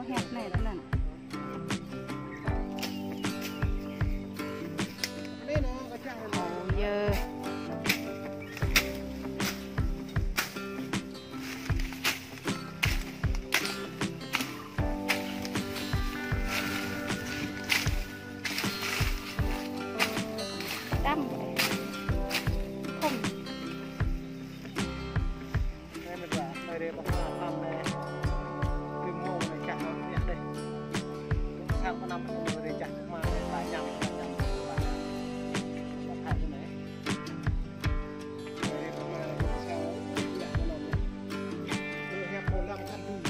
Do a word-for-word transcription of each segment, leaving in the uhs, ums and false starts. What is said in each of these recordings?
Hiăp anai tơnăn. Ơ, yơh. Tăm. Không. Anai mơ̆n ră, anai ră ƀơ̆ng hmua pơm anai. Tui mơ̆ng anai čah anai dêh. Sang pơnăm anai ră čah hmua anai, ba ñăm, ba ñăm, ba ñăm. Ba thai anai. Anai ră ƀơ̆ng hmua anai čah anai, ba ñăm anai. Anai hiăp pô lăm khăn tui.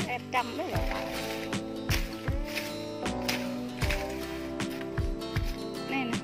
Ê, trăm đấy. Này, này.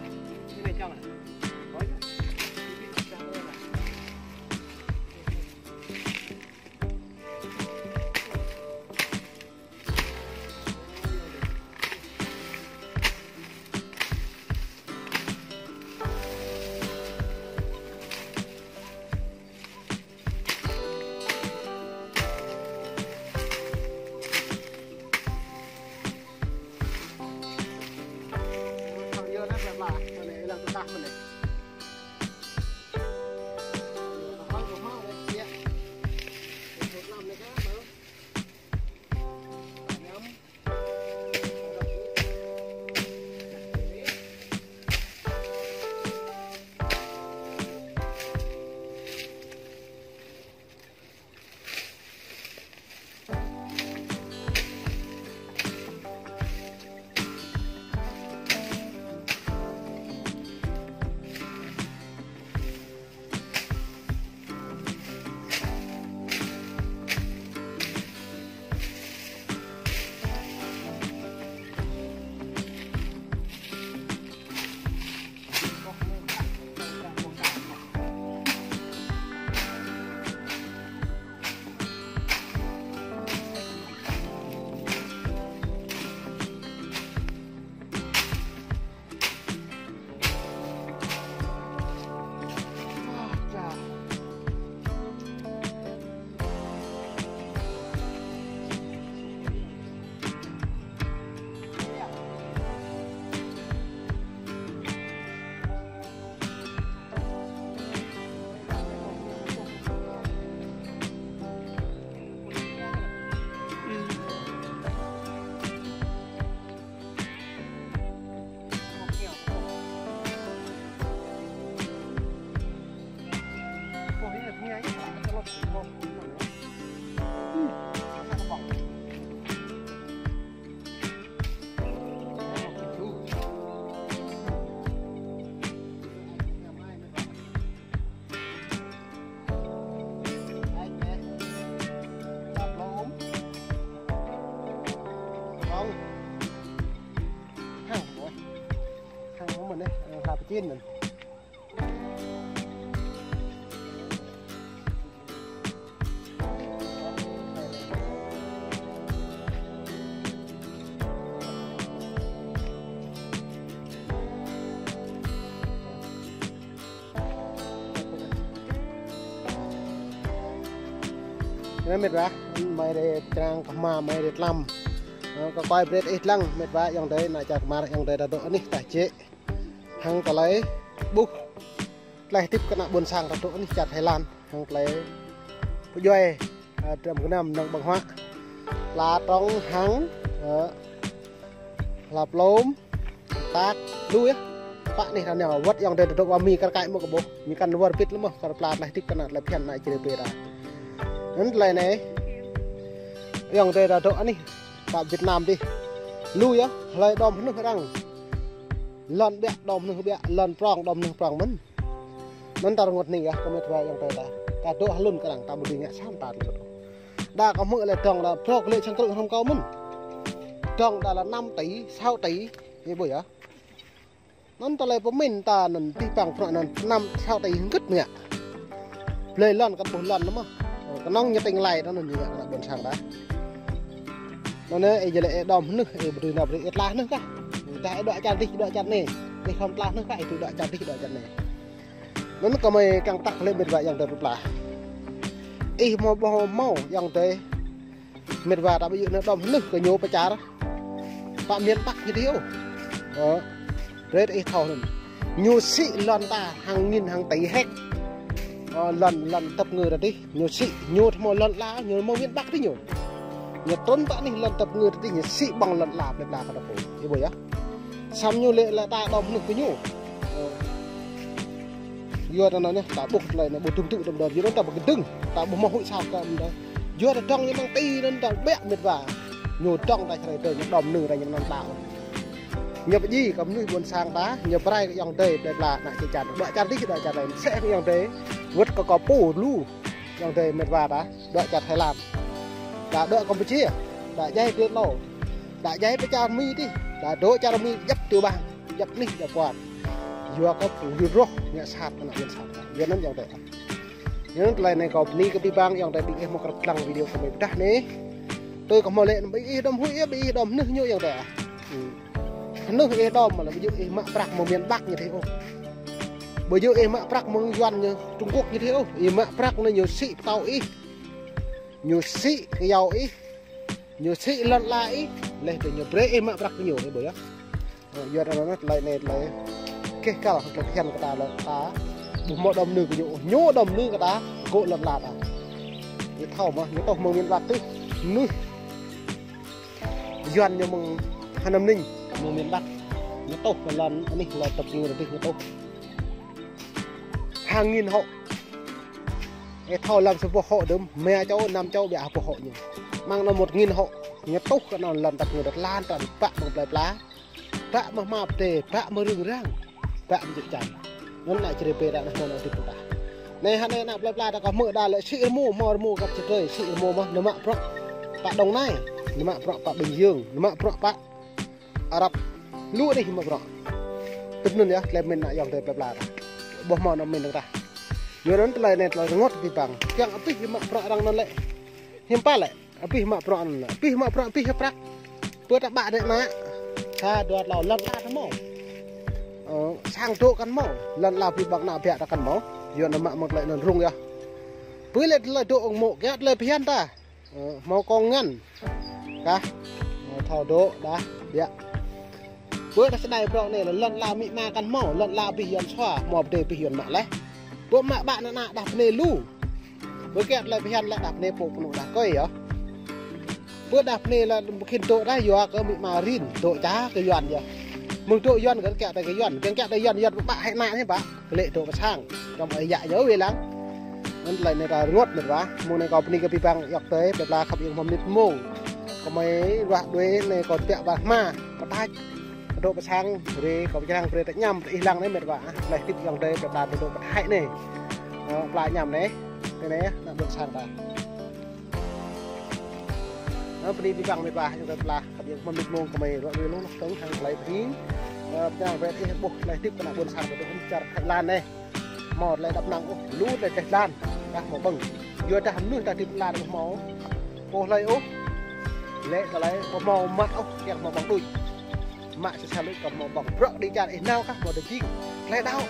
Tin. Anai mĕt wa, mai rai trang kơ hma, mai rai tlam. Ơ, kơ koi brơi ih lăng, mĕt wa, ayŏng adơi, ană čar kơmar, ayŏng adơi ta dŏ anih ta jĕ. Hăng tơlơi ƀuh tơlơi hơdip kơ ană ƀôn sang ta dŏ anih čar Thái Lan. Hăng tơlơi pơdjuai, ơ, dram gơnam nong ƀơ̆ng huă. Pla trong hăng, ơ, pla plôm, tak, lu yơh. Pă anih ta nao, wơ̆t ayŏng adơi ta dŏ wa mi kar kaĭ mơ̆ kơ ƀuh. Mi kăn wơr bit lơ̆m mơ̆, kơ pla tơlơi hơdip kơ ană tơlơi phiăn ană Jrai brơi ta. Anŭn tơlơi anai, ayŏng adơi ta dŏ anih, pă Việt Nam dih. Lu yơh, hlơi đom hơnưh arăng. Lŏn ƀiă đom hơnưh ƀiă, lŏn prŏng đom hơnưh prŏng mơ̆n. Anŭn ta rơngot hning yơh, kơ mĕt wa ayŏng adơi ta. Ta dŏ hlŭn kơ arăng, ta ƀu dưi ngă sat ta rơngot. Đa kơ hmư̆ lĕ dŏng đa prŏk lĕ čang krư̆ hrŏm kâo mơ̆n. Dŏng đa lĕ năm tỷ, sáu tỷ, ih ƀuh yơh. Anŭn tơlơi pơmĭn ta anŭn abih bang prŏk anŭn năm sáu tỷ hơget mơ̆ ngă. Blơi lŏn kăn ƀuh lŏn mơ̆. Kơnơ̆ng ñu tĭng lai anŭn ñu ngă kơ ană ƀôn sang ta. Anŭn anai, ih jĕ lĕ ih đom hơnưh, ih ƀu dưi nao brơi ih tla hơnưh kah. Dah ih dŏ čar dih, dŏ čar anai. Ih khŏm tla hơnưh kah, ih dưi dŏ čar dih, dŏ čar anai. Anŭn kơmơi kiăng tăk lĕ mĕt wa ayŏng adơi pơpla. Ih hmâo ƀuh hmâo ayŏng adơi. Mĕt wa ta ƀu djơ̆ nao đom hơnưh kơ ñu pơ čar. Pă miền Bắc ñu dih ôh. Ơ. Brơi ih thâo anŭn. Ñu sĭ lŏn ta hăng nghìn hăng tỷ héc. Ơ, lŏn, lŏn tơpơngư ta dih. Ñu sĭ, ñu hmâo lŏn ala, ñu hmâo miền Bắc dih ñu. Ñu trŭn pă anih lŏn tơpơngư ta dih, ñu sĭ ƀơ̆ng lŏn ala plơi pla kơ ta pô. Ih ƀuh yơh. Samơ̆ ñu lĕ lĕ ta đom hơnưh kơ ñu. Ơ. Yua ta anŭn anai, ta ƀuh tơlơi anai, ƀu tŭm tŭ tơm đơr, yua anŭn ta ƀu kơdơ̆ng, ta ƀu hmâo huĭ sao kơ mơ̆n đơi. Yua ta dŏng ñu mơ̆ng ti anŭn ta ƀiă mĕt wa. Ñu dŏng ta čơrai tơ, ñu đom hơnưh ta ñu anŭn ta. Ñu pơdjai kơ mơnuih ƀôn sang ta, ñu pơrai kơ ayŏng adơi, plơi pla ană čê čan. Dŏ čar dih, dŏ čar lain. Sĕ kơ ayŏng adơi, wơ̆t kơ kâo pô lu. Ayŏng adơi mĕt wa ta, dŏ čar Thái Lan. Đa dŏ Campuchia, đa djai Việt Lào, đa djai pơ čar Mi dih, đa dŏ čar Mi djăp tiểu bang, djăp anih djăp quan. Yua kơ phung yua roh, ngă sat kơ ană ƀôn sang ta. Yua anŭn ayŏng adơi. Yua anŭn tơlơi anai kâo bơni kơ abih bang ayŏng adơi ƀing ih hmâo krăp lăng video kơ mơi pơdah anai. Tui kơ hmâo lĕ ƀing ih đom huĭ yơh, ƀing ih đom hơnưh ñu ayŏng adơi. Ơ. Hơnưh ih đom mơ̆ lĕ ƀu djơ̆ ih mă prăk mơ̆ng miền Bắc ñu dih ôh. Ƀu djơ̆ ih mă prăk mơ̆ng Yuan ñu Trung Quốc ñu dih ôh. Ih mă prăk anai ñu sĭ pơtâo ih. Ñu sĭ kơyâo ih. Ñu sĭ lŏn ala ih. Laih dơ̆ng ñu brơi ih mă prăk kơ ñu, ih ƀuh yơh. Ơ, yua anŭn anai tơlơi anai tơlơi keh kăl tơlơi phiăn kơ ta lĕ ta. Ƀu hmâo đom hơnưh kơ ñu ôh. Ñu đom hơnưh kơ ta. Gŏ lŏn ala ta. Ih thâo mơ̆, ñu tŏh mơ̆ng miền Bắc tih. Mơnuih Yuan ñu mơ̆ng Hà Nam Ninh, mơ̆ng miền Bắc. Ñu tŏh kơ lŏn anih lŏn tơpơngư dih ñu tŏh. Hàng nghìn hộ. Ih thâo lăm sa boh hộ dơ̆m, rơma čô, năm čô, ƀiă ha boh hộ ñu. Mơ̆ng anŭn một nghìn hộ. Ñu tŏh kơ anŭn lŏn tơpơngư dih tơlan tơlan pă mơ̆ng plơi pla. Pă mơ̆ng hma pơdai, pă mơ̆ng rưng răng, pă mơ̆ng čư̆ čan. Anŭn ană Jrai brơi ta anai hmâo ană hơdip ta. Anai hă anai ană plơi pla ta kơ hmư̆ đa lĕ sĭ rơmô, hmâo rơmô găp čơdơi, sĭ rơmô mơ̆, nao mă prăk pă Đồng Nai, nao mă prăk pă Bình Dương, nao mă prăk pă Arab. Lu anih mă prăk. Tui anŭn yơh, tơlơi pơmĭn ană ayŏng adơi plơi pla ta. Ƀu hmâo ană pơmĭn dơ̆ng tah. Yua anŭn tơlơi anai tơlơi rơngot abih bang. Kiăng abih mă prăk arăng anŭn lĕ. Hiư̆m pă lĕ. Abih mă prăk anŭn lĕ. Abih mă prăk, abih prăk. Pơ ta ƀă anai ană. Sa dua tlâo lŏn ala ta hmâo. Ơ, sang dŏ kăn hmâo. Lŏn ala abih bang ană ƀiă ta kăn hmâo. Yua anŭn mă mơ̆ng tơlơi anŭn rŭng yơh. Pơ lĕ tơlơi dŏ ong mŏ, kiăng tơlơi phiăn ta. Ơ, hmâo kông ngăn. Kah. Ơ, thâo dŏ, đah, ƀiă. Pơ đah čơđai prŏng anai lĕ lŏn ala amĭ ama kăn hmâo, lŏn ala abih Yuan sua, hmâo pơdai abih Yuan mă laih. Pơ mă ƀă ană ană đah bơnai lu. Pơ kiăng tơlơi phiăn lĕ đah bơnai pô pơnŭ đah kơi yơh. Pơ đah bơnai lĕ ƀu khĭn dŏ đah yua kơ amĭ ama rin, dŏ ča kơ Yuan yơh. Mơ̆ng dŏ Yuan kơ kiăng tơlơi kơ Yuan, kiăng kiăng tơlơi Yuan, Yuan ƀă hĕ ană anai ƀă. Kơ lĕ dŏ pơ sang. Kơ mơi yă yơh wai lăng. Anŭn tơlơi anai ta rơngot mĕt wa. Mơ̆ng anai kâo bơni kơ abih bang ayŏng adơi, plơi pla khăp iâu hmâo mĕt mơ̆ng. Kơ mơi ruah đuaĭ anai kâo tơbiă ƀah hma. Pơtač. Dŏ pơ sang, brơi kâo pơčrang brơi ta añăm, ih lăng anai mĕt wa. Tơlơi hơdip ayŏng adơi, plơi pla dŏ pơ Thái anai. Ơ, pla añăm anai. Tui anai, ană ƀôn sang ta. Ơ, bơni abih bang mĕt wa, ayŏng adơi plơi pla. Khăp iâu hmâo mĕt mơ̆ng kơ mơi ruah đuaĭ lu lŏh tơ̆ng hăng tơlơi bơni. Ơ, pơkra brơi ih ƀuh tơlơi hơdip kơ ană ƀôn sang ta dŏ hăng čar Thái Lan anai. Hmâo tơlơi đăp năng ôh, lu tơlơi tơlơi lan, kah hmâo ƀơ̆ng. Yua dah mơnuih ta hơdip tơlơi lan ƀu hmâo pô hlơi ôh. Lĕ tơlơi ƀu hmâo mă ôh, kiăng hmâo ƀơ̆ng đôč. Mă sa sa lu kơ hmâo ƀơ̆ng. Bruă đĭ čar ih nao kah hmâo tơjing. Tơlơi đaŏ.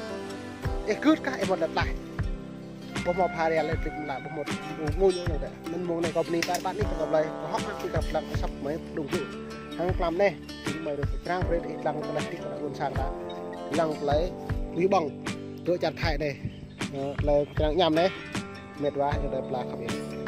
Ih gưt kah ih hmâo tơlơi tlaih. Ƀu hmâo pha ria lĕ trik la, ƀu hmâo ƀu ngui ôh anŭn deh. Anŭn mơ̆ng anai kâo bơni tar ƀar anai kơ kâo blai, kâo hơ̆k mơak kơ pơblang kơ asăp mơi pơdrŏng djơ̆. Hăng tlam anai, jing mơi dŏ pơkra brơi ih lăng tơlơi hơdip kơ ană ƀôn sang ta. Lăng tơlơi ƀuh ƀơ̆ng. Dŏ čar Thái anai. Ơ, tơlơi pơkra ñăm anai. Mĕt wa, ñu tơlơi pla khăp yơh.